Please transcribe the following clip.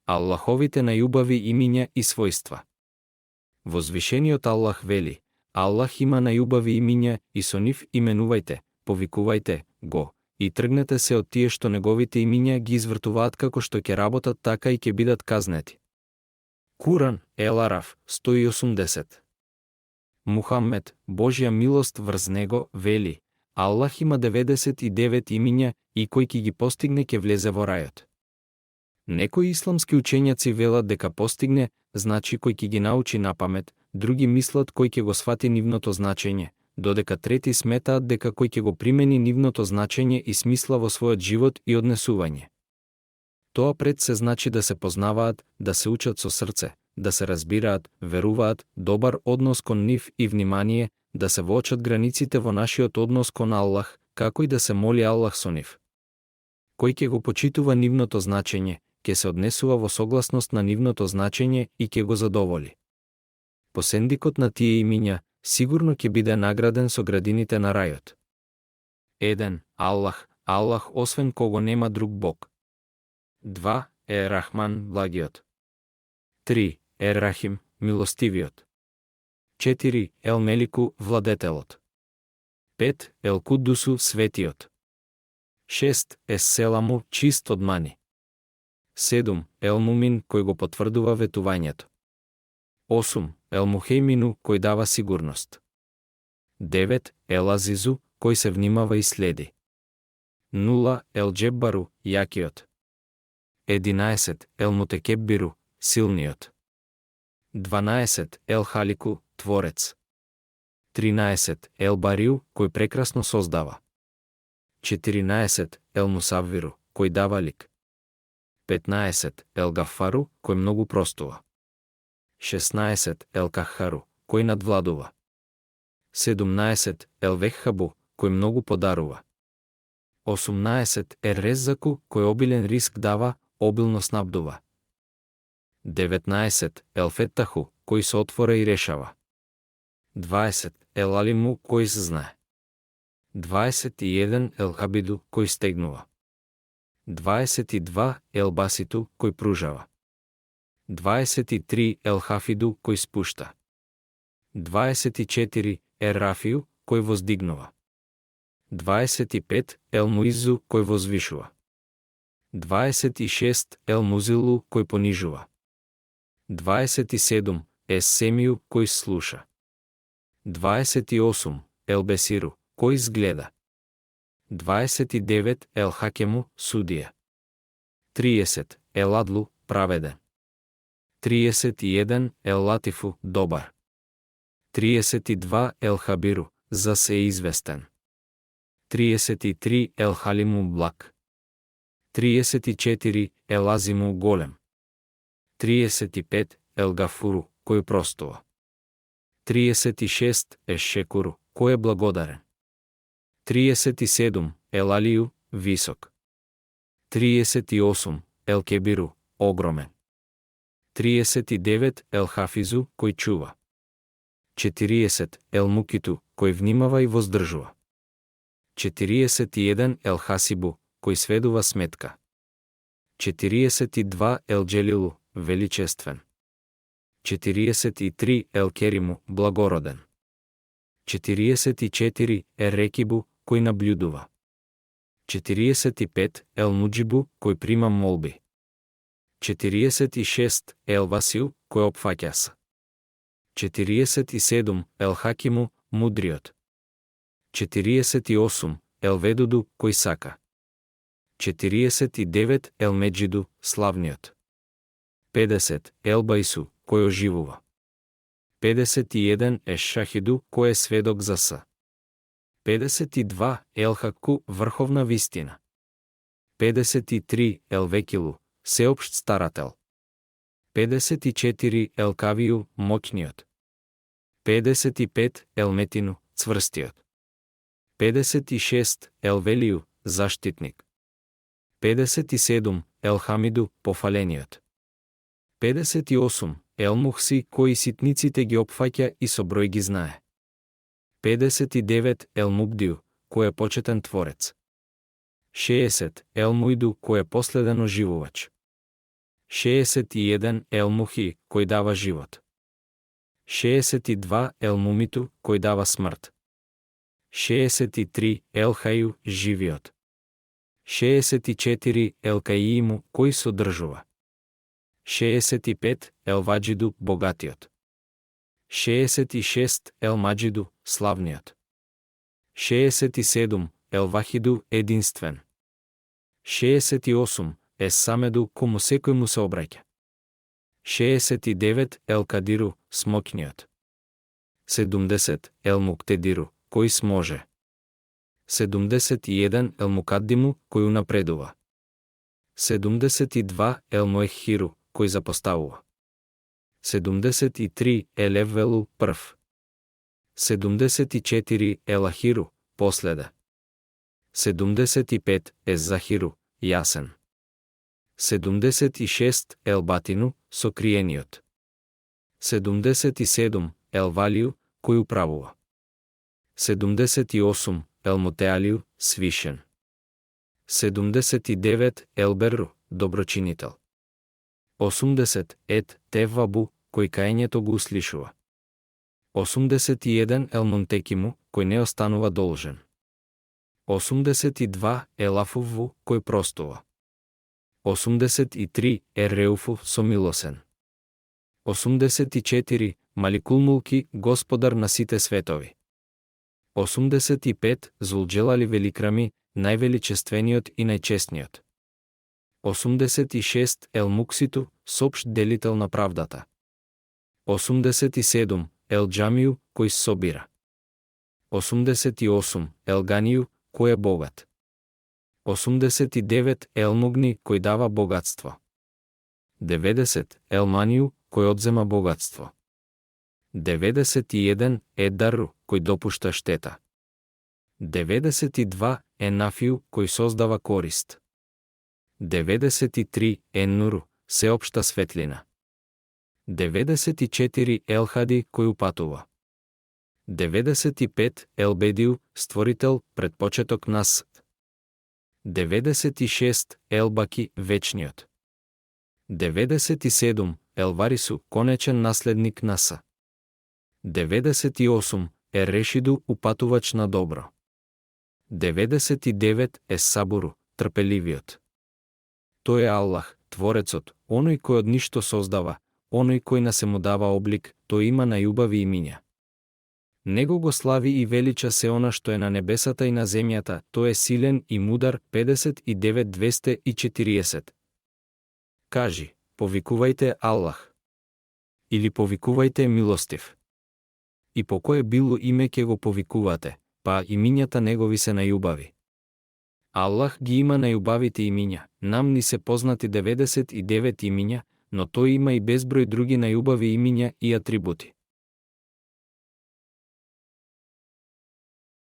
Аллаховите најубави имиња и својства. Возвишениот Аллах вели: Аллах има најубави имиња и со нив именувајте, повикувајте го, и тргнете се од тие што неговите имиња ги извртуваат како што ќе работат, така и ќе бидат казнети. Куран, Ел-Араф, 180. Мухаммед, Божја милост врз него, вели: Аллах има 99 имиња и кој ќе ги постигне ќе влезе во рајот. Некои исламски учењаци велат дека постигне значи кој ќе ги научи напамет, други мислат кој ќе го свати нивното значење, додека трети сметаат дека кој ќе го примени нивното значење и смисла во својот живот и однесување. Тоа пред се значи да се познаваат, да се учат со срце, да се разбираат, веруваат, добар однос кон нив и внимание, да се воочат границите во нашиот однос кон Аллах, како и да се моли Аллах со нив. Кој ќе го почитува нивното значење, ќе се однесува во согласност на нивното значење и ќе го задоволи. Посендикот на тие имиња сигурно ќе биде награден со градините на рајот. 1. Аллах, Аллах освен кого нема друг Бог. 2. Ер-Рахман, благиот. 3. Ер-Рахим, милостивиот. 4. Ел-Мелику, владетелот. 5. Ел-Куддусу, светиот. 6. Ес-Селаму, чист од мани. 7. Ел-Мумин, кој го потврдува ветувањето. 8. Ел-Мухеймину, кој дава сигурност. 9. Ел-Азизу, кој се внимава и следи. 0. Ел-Джеббару, јакиот. 11. Ел-Мутекеббиру, силниот. 12. Ел-Халику, творец. 13. Ел-Бариу, кој прекрасно создава. 14. Ел-Мусаввиру, кој дава лик. 15. Ел-Гафару, кој многу простува. 16. Ел-Кахару, кој надвладува. 17. Ел-Веххабу, кој многу подарува. 18. Ер-Резаку, кој обилен риск дава, обилно снабдува. 19. Ел-Феттаху, кој се отвора и решава. 20. Ел-Алиму, кој се знае. 21. Ел-Хабиду, кој стегнува. 22. Ел-Баситу, кој пружава. 23. Ел-Хафиду, кој спушта. 24. Ер-Рафиу, кој воздигнува. 25. Ел-Муизу, кој возвишува. 26. Ел-Музилу, кој понижува. 27. Ес-Семиу, кој слуша. 28. Ел-Бесиру, кој изгледа. 29. Ел-Хакему, судија. 30. Ел-Адлу, праведен. 31. Ел-Латифу, добар. 32. Ел-Хабиру, за се известен. 33. Ел-Халиму, благ. 34. Ел-Азиму, голем. 35. Ел-Гафуру, кој простува. 36. Еш-Шекуру, кој е благодарен. 37. Ел-Алију, висок. 38. Ел-Кебиру, огромен. 39. Ел-Хафизу, кој чува. 40. Ел-Мукиту, кој внимава и воздржува. 41. Ел-Хасибу, кој сведува сметка. 42. Ел-Джелилу, величествен. 43. Ел-Кериму, благороден. 44. Ер-Рекибу, кој наблюдува. 45. Ел-Муджибу, кој прима молби. 46. Ел-Васил, кој опфаќа се. 47. Ел-Хакиму, мудриот. 48. Ел-Ведуду, кој сака. 49. Ел-Меджиду, славниот. 50. Ел-Баису, кој оживува. 51. Еш-Шахиду, кој е сведок за се. 52. Ел-Хаку, врховна вистина. 53. Ел-Векилу, сеопшт старател. 54. Ел-Кавију, моќниот. 55. Ел-Метину, цврстиот. 56. Ел-Велију, заштитник. 57. Ел-Хамиду, пофалениот. 58. Ел-Мухси, кој ситниците ги опфаќа и со број ги знае. 59. Ел-Мубдиу, кој е почетен творец. 60. Ел-Муиду, кој е последен оживувач. 61 Елмухи, кој дава живот. 62 Елмумиту, кој дава смрт. 63 Елхају, живиот. 64 Елкаииму, кој содржува. 65 Елваджиду, богатиот. 66 Елмаджиду, славниот. 67 Елвахиду, единствен. 68 Самеду, кому секој му се обраќа. 69 Елкадиру, смокниот. 70 Елмуктедиру, кој сможе. 71 Елмукаддиму, кој унапредува. 72 Елмуеххиру, кој запоставува. 73 Елеввелу, прв. 74 Елахиру, последа. 75 Захиру, јасен. 76 Елбатину, сокриениот. 77 Елвалију, кој управува. 78 Елмутеалију, свишен. 79 Елберру, доброчинител. 80 Теввабу, кој каењето го услишува. 81 Елмунтекиму, кој не останува должен. 82 Елафувву, кој простува. 83 Реуфу, somilosен. 84 Маликулмулки, господар на сите светови. 85 Зулджелали Великрами, највеличествениот и најчестниот. 86 Елмукситу, сопшт делител на правдата. 87 Елджамију, кој собира. 88 Елганију, кој е богат. 89 Елмугни, кој дава богатство. 90 Елманију, кој одзема богатство. 91 Дарру, кој допушта штета. 92 Нафију, кој создава корист. 93 Нуру, сеопшта светлина. 94 Елхади, кој упатува. 95 Елбедију, створител, предпочеток нас. 96 Елбаки, вечниот. 97 Елварису, конечен наследник наса. 98 Решиду, упатувач на добро. 99 Сабуру, трпеливиот. Тој е Аллах, Творецот, оној кој од ништо создава, оној кој на се му дава облик, тој има најубави имиња. Него го слави и велича се она што е на небесата и на земјата, тој е силен и мудар. 59:240. Кажи, повикувајте Аллах. Или повикувајте милостив. И по кое било име ќе го повикувате, па имињата негови се најубави. Аллах ги има најубавите имиња, нам ни се познати 99 имиња, но тој има и безброј други најубави имиња и атрибути.